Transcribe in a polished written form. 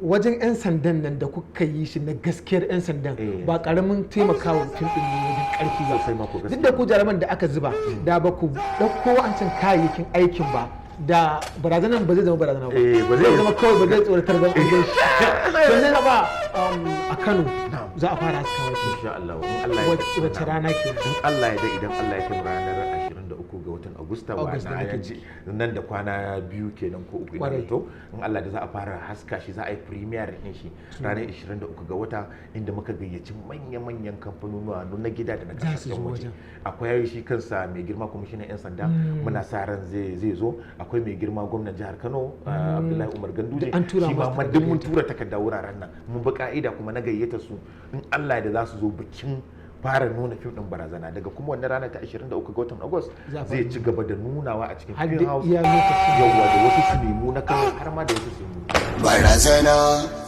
Wajen 'yan sandan nan da kuka yi shi na gaskiyar 'yan sandan, Eh. ba karamin taimakawa fim din ne wajen karfi ba. Sosai mako, Duk gaskiya. da ku jaruman da aka zuba, da ba ku ɗauko wa'ancan kayayyakin aikin ba, da barazanan ba zai zama barazana ba. Eh, ba zai- Zama kawai ba zai tsoratar ba an gan shi. To yanzu ba a Kano za a fara haskawa ke? Insha Allah, in Allah ya Wace rana ke? In Allah ya da, idan Allah ya kai mu ranar 23 ga watan Agusta wa August da na muke yanzu nan da kwana 2 kenan ko 3 ina zato, in Allah da za a fara haska shi, za a yi premiere din shi ranar 23 ga wata, inda muka gayyaci manya-manyan kamfanonuwa na gida da na Za su kasashen zo waje. wajen. Akwai shi kansa mai girma kwamishinan 'yan sanda, muna sa ran zai zo. Akwai mai girma gwamnan jihar Kano, Abdullahi Umar Ganduje. Duk an tura Shi ma masa ma duk mun takardar. tura takarda wuraren nan, mun bi ka'ida kuma na gayyata su. In Allah da za su zo bikin fara nuna fim din Barazana. Daga kuma wannan rana ta 23 ga watan August Za a zai fara ci gaba da nunawa a cikin Har film da house iya lokacin. Yawwa, da wasu sinemu na Kano, har ma da wasu sinemu. Barazana.